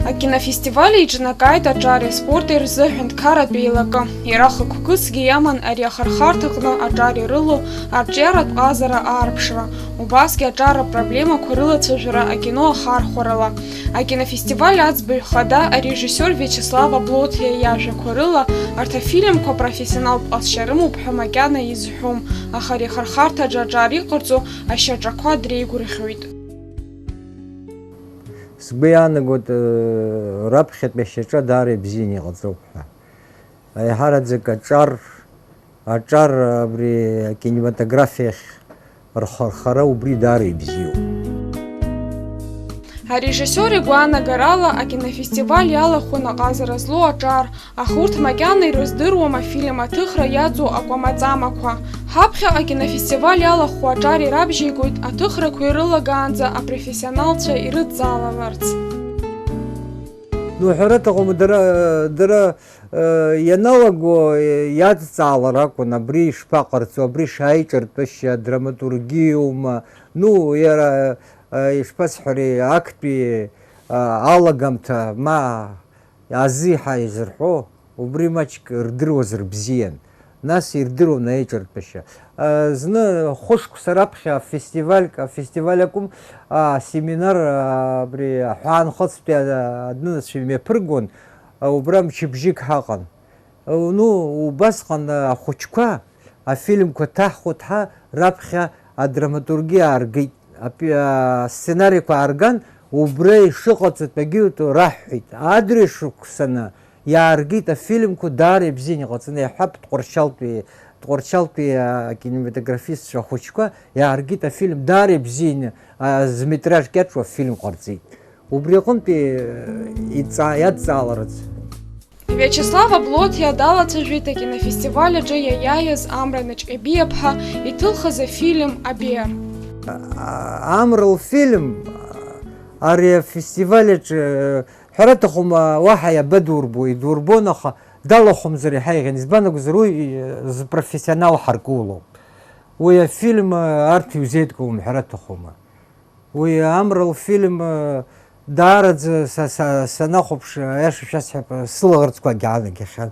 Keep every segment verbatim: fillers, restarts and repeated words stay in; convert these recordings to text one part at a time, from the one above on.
Акинофестиваль еиҿнакааит аҿари аспорти рзы аҳәынҭқарратә еилакы. Иара хықәкысгьы иаман ари ахырхарҭаҟны аҿар ирылоу арҿиаратә ҟазара аарԥшра, убасгьы аҿар апроблемақәа рылацәажәара акино ахархәарала. Акинофестиваль аӡбаҩ хада арежиссиор Виачеслав Аблоҭиа иажәақәа рыла, арҭ афильмқәа профессионалтә ҟазшьа рымоуп ҳәа макьана изҳәом, аха ари ахырхарҭаҿы аҿар иҟарҵо ашьаҿақәа дреигәырӷьоит. Сгәы иаанагоит, э, раԥхьатәи ашьаҿа даара ибзианы иҟаҵоуп ҳәа. Аиҳараӡак аҿар, аҿар абри акинематографиахь рхырхара убри даара ибзиоуп. Арежиссиор игәаанагарала, акинофестиваль иалахәын аҟазара злоу аҿар, аха урҭ макьана ирыздыруам афильм аҭыхра иаҵоу акәамаҵамақәа. Ҳаԥхьаҟа акинофестиваль иалахәу аҿар ирабжьеигоит аҭыхрақәа ирылагаанӡа апрофессионалцәа ирыдҵаалаларц. Ну, ҳәара аҭахума, дара, дара, э, ианалаго, э, иадҵаалар акәын, абри ишԥаҟарҵо, абри шаиҿартәышьа, драматургиоума, ну, иара, э, ишԥасҳәари, актәи, э, алагамҭа, ма, азы иҳа изырҳәо, убри маҷк рдыруазар бзиан. Нас ирдыруан аиҿартәышьа. А, зны хәышықәса раԥхьа афестиваль, афестиваль акәым, а, семинар, а, абри аҳәаанхыҵтәи, а, адәныҵәҟьа имҩаԥыргон, а, убра мчыбжьык ҳаҟан. А, ну, убасҟан, а, ахәыҷқәа афильмқәа ҭаҳхуеит ҳәа раԥхьа адраматургиа ааргеит. Апи-, а, асценариқәа аарган, убра ишыҟаҵатәагьы раҳҳәеит. Адырҩашықәсаны иааргеит афильмқәа, даара ибзианы иҟаҵаны, иаҳҳәап, Тҟәарчалтәи, Тҟәарчалтәи, а, акинематографистцәа ахәыҷқәа иааргеит афильм, даара ибзианы, а, зметраж кьаҿу афильм ҟарҵеит. Убри аҟынтәи, э, иҵаа-, иадҵааларц. Виачеслав Аблоҭиа далацәажәеит акинофестиваль аҿы иаиааиз Амра Наҷҟьебиаԥҳа иҭылхыз афильм Абер. А-, Амра лфильм, а, ари афестиваль аҿы, э, ҳәара аҭахума, уаҳа иабадурбо, идурбон, аха далахәымзар иаҳа иӷьын. Избан акәзар, уи, э, зпрофессионал ҳаргылоуп. Уи афильм, э, арҭ иузеидкылом, ҳәара аҭахума. Уи Амра лфильм, э, даараӡа са, са, санахәаԥш, аиаша шәасҳәап, сылаӷырӡқәа агьаанагахьан.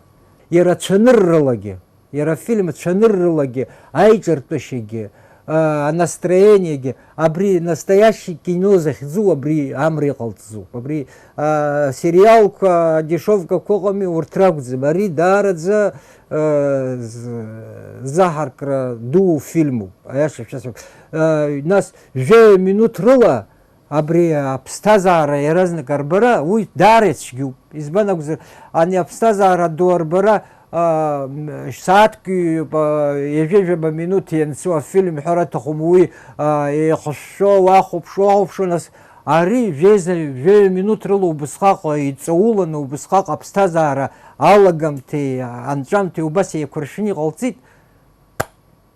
Иара ацәанырралагьы, иара афильм ацәанырралагьы, аиҿартәышьагьы, э, анастроениагьы, абри настоящий кино захьӡу абри Амра иҟалҵоуп. Абри, э, сериалқәа, адешевкақәа ыҟами, урҭ ракәӡам. Ари даараӡа э, з-, заҳаркра дуу фильмуп, аиаша шәасҳәап. Э, нас жәаҩа минуҭ рыла абри аԥсҭазаара иаразнак арбара, уи даара ицәгьоуп. Избан акәзар, ани аԥсҭазаара ду арбара, а, м, сааҭк ҩба, ҩажәа-ҩажәаба минуҭ ианцо афильм ҳәара аҭахума, уи, а, еихышәшәо, уахәаԥш, уахәаԥшуа, нас Ари жәеиза-, жәаҩа минуҭ рыла убысҟак иҵауланы, убысҟак аԥсҭазаара алагамҭеи анҵәамҭеи убас еиқәыршәны иҟалҵеит.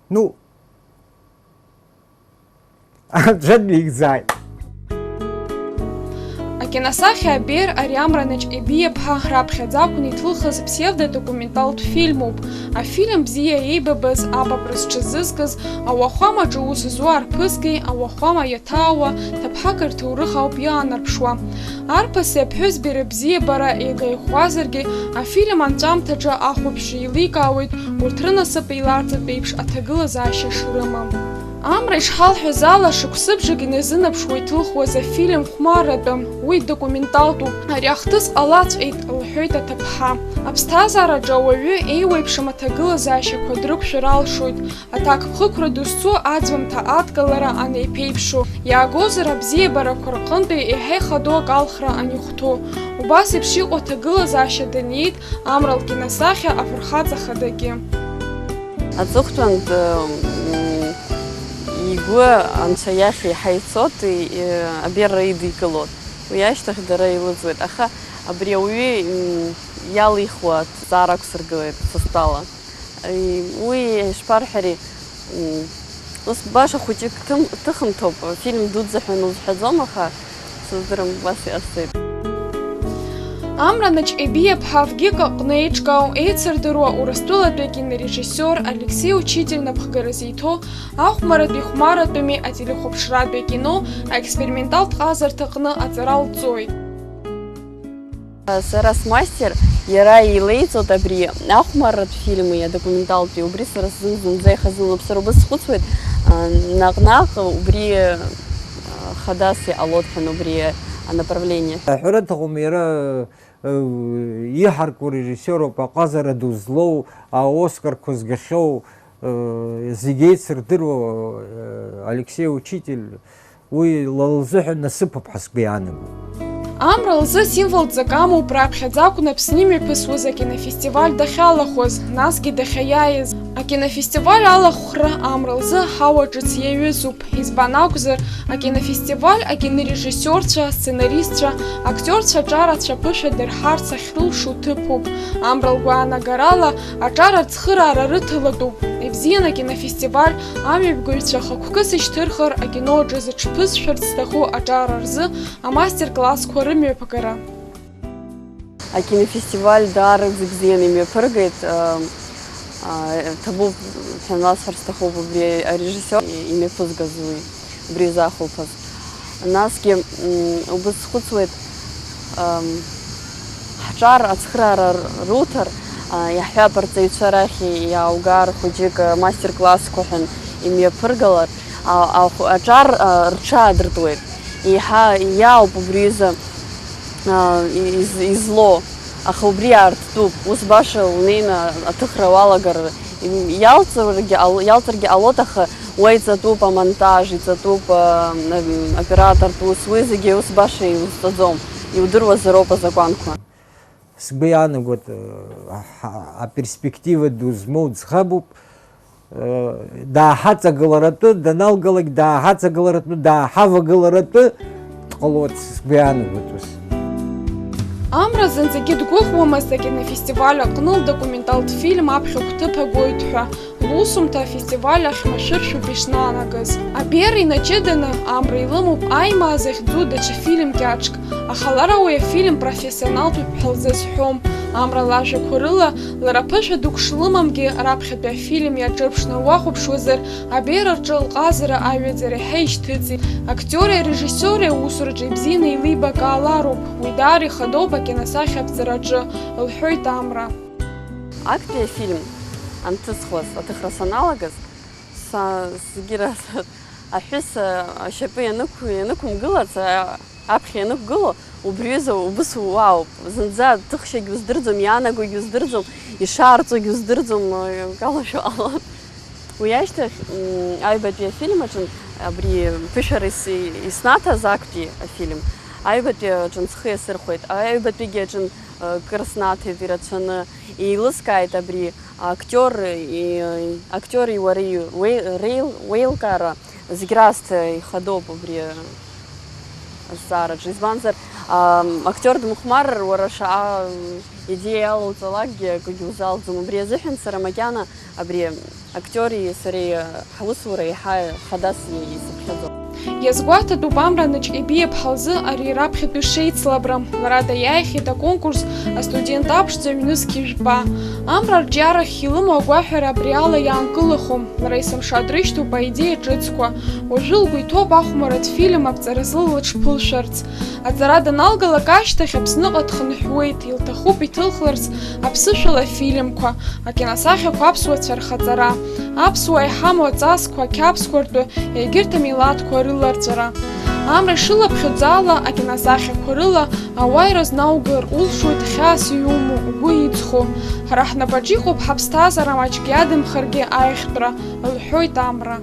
Ну, анцәа дигӡааит. Акиносахьа Абер ари Амра Наҷҟьебиаԥҳа раԥхьаӡа акәны иҭылхыз псевдодокументалтә фильмуп. Афильм бзиа еибабаз, апап рызҽазызкыз, ауахәамаҿы ус зуа арԥыски ауахәама иаҭаауа ҭыԥҳак рҭоурых ауп иаанарԥшуа. Арԥыси аԥҳәызбеи рыбзиабара еигаихәуазаргьы, афильм анҵәамҭаҿы ахәаԥшҩы еиликаауеит урҭ рынасыԥ еиларҵатә еиԥш аҭагылазаашьа шрымам. Амра ишҳалҳәаз ала, шықәсыбжак иназынаԥшуа иҭылхуаз афильм хәмарратәым, уи документалтәуп, ари ахҭыс ҟалаҵәҟьеит, лҳәеит аҭыԥҳа. Аԥсҭазаараҿы ауаҩы еиуеиԥшым аҭагылазаашьақәа дрықәшәар алшоит, аҭакԥхықәра дызцу аӡбамҭа адкылара анеиԥеиԥшу, иаагозар абзиабарақәа рҟынтәи еиҳа ихадоу акалхра анихәҭоу. Убас еиԥш иҟоу аҭагылазаашьа даниит Амра лкиносахьа афырхаҵа хадагьы. Аҵыхәтәантә, м, игәы Анцәа иахь еиҳа ицот, и-, Абер идикылот. Уи ашьҭахь дара илыӡуеит, аха абри ауаҩы, м, иалихуа аҭҵаара ақәсыргылеит са стәала. И-, уи ишԥарҳәари, м, ус баша хәыҷык ҭым-, ҭыхымҭоуп, фильм дуӡӡа ҳәа анузҳәаӡом, аха сыздырам, убас иҟасҵеит. Амра Наҷҟьебиаԥҳа ВГИК аҟны еиҿкаау еицырдыруа Урыстәылатәи акинорежиссиор Алексей Учитель напхгара зиҭо ахәмаратәи хәмаратәыми ателехәаԥшратәи акино аексперименталтә ҟазарҭаҟны аҵара лҵоит. Сара смастер, иара илеиҵоит абри ахәмарратә фильми адокументалтәи, убри сара сзын зынӡа ихазын. Уаԥсыр убыс схәыцуеит, а, наҟ-наҟ убри, а, хадас иҟалоит ҳәа убри анаправление. Аҳәара аҭахума, иара, э, иҳарку режиссиоруп, аҟазара ду злоу, аоскарқәа згахьоу, э, зегь еицырдыруа, э, Алексей Учитель. Уи ла лзыҳәан насыԥуп ҳәа сгәы иаанагоит. Амра лзы символҵак амоуп раԥхьаӡа акәны Аԥсны имҩаԥысуаз акинофестиваль дахьалахәыз, насгьы дахьаиааиз. Акинофестиваль алахәхра Амра лзы ҳауа ҿыц иаҩызоуп, избан акәзар, акинофестиваль акинорежиссиорцәа, асценаристцәа, актиорцәа аҿарацәа аԥышәа дырҳарц ахьрылшо ҭыԥуп. Амра лгәаанагарала, аҿар ацхыраара рыҭалатәуп. Ибзиан акинофестиваль амҩаԥгаҩцәа ахықәкы сышьҭырхыр, акино аҿы зыҽԥызшәарц зҭаху аҿар рзы амастер-классқәа рымҩаԥгара. Акинофестиваль даара зегь бзианы имҩаԥыргеит. Ам, а, ҭабуп ҳәа насҳәар сҭахуп убри арежиссиор имҩаԥызгаз уи, убри изахәылԥаз. Насгьы, м, убыс схәыцуеит, ам, ҳҿар ацхыраара руҭар, а, иаҳҳәап, арҵаҩцәа рахь иааугар, хәыҷык, а, мастер-классқәа ҳәа имҩаԥыргалар, а, ахә-, аҿар, а, рҽаадыртуеит. Еиҳа иаауп убри изы, а, из-, излоу, аха убри аарттәуп. Ус баша унеины аҭыхра уалагар, им-, иалҵыргьы ҟал-, иалҵыргьы ҟалоит, аха уа иҵатәуп амонтаж, иҵатәуп, а, м, оператортә ус, уи зегьы ус баша иузҵаӡом, иудыруазароуп азакәанқәа. Сгәы иаанагоит, а, ҳа-, аперспектива ду змоу ӡӷабуп, а, дааҳаҵагыларатәы, даналгалак дааҳаҵагыларатәы, дааҳавагыларатәы дҟалоит, сгәы иаанагоит ус. Амра зынӡагьы дгәыӷуамызт акинофестиваль аҟны лдокументалтә фильм аԥхьа гәҭыԥ агоит ҳәа. Лусумҭа афестиваль ахь машәыршәоуп ишнаанагаз. Абер инаҷыданы Амра илымоуп Аимаа захьӡу даҽа фильм кьаҿк, аха лара уи афильм профессионалтәуп ҳәа лзазҳәом. Амра лажәақәа рыла, лара ԥышәа дук шлымамгьы, раԥхьатәи афильм иаҿырԥшны уахәаԥшуазар, Абер рҿы лҟазара аҩаӡара иаҳа ишьҭыҵит. Актиори арежиссиори аусураҿы ибзианы еилибакаалароуп, уи даара ихадоуп акиносахьа аԥҵараҿы, лҳәоит Амра. Актәи афильм анҭысхуаз, аҭыхра саналагаз, са, зегьы рацәа аҳәыс, а, ашьапы ианықә-, ианықәымгылац, а, аԥхьа ианықәгыло, убри ҩыза убыс уаауп. Зынӡа аҭыхшьагь уздырӡом, иаанагогь уздырӡом, ишаарҵогь уздырӡом, а, акалашәа ҟалон. Уи ашьҭахь, м, аҩбатәи афильм аҿын, абри ԥышәара ис-, иснаҭаз актәи афильм, аҩбатәи аҿын схы иасырхәеит, аҩбатәигьы аҿын, а, кыр снаҭеит ирацәаны, еилыскааит абри актиор, и-, актиори уареи уеи-, реил-, уеилкаара зегь раасҭа ихадоуп убри азҵаараҿы. Избанзар, ам, актиор дмыхәмарыр, уара шаҟа, м, идеиа иалоуҵалакгьы акгьы узалҵом. Убри азыҳәан сара макьана абри актиори сареи ҳусура еиҳа хадас исыԥхьаӡон. Иазгәаҭатәуп Амра Наҷҟьебиаԥҳа лзы ари раԥхьатәи шеицлабра. Лара даиааихьеит аконкурс астудент аԥшӡа ҩнызқь жәпа. Амра арҿиарахь илымоу агәаҳәара абри ала иаанкылахом. Лара есымша дрышьҭоуп аидеиа ҿыцқәа. Уажәы лгәы иҭоуп ахәмарратә фильм аԥҵаразы лыҽԥылшәарц. Аҵара даналгалак ашьҭахь Аԥсныҟа дхынҳәуеит, илҭахуп иҭылхларц аԥсышәала афильмқәа, акиносахьақәа аԥсуацәа рхаҵара, аԥсуаа иҳамоу аҵасқәа ақьабзқәа ртәы, егьырҭ амилаҭқәа рыларҵәара. Амра ишылаԥхьаӡо ала, акиносахьақәа рыла ауаа ирызнаугар улшоит, хьаас иумоу, угәы иҵхо. Ҳара ҳнапаҿы иҟоуп ҳаԥсҭазаара маҷк иадамхаргьы аиӷьтәра, лҳәоит Амра.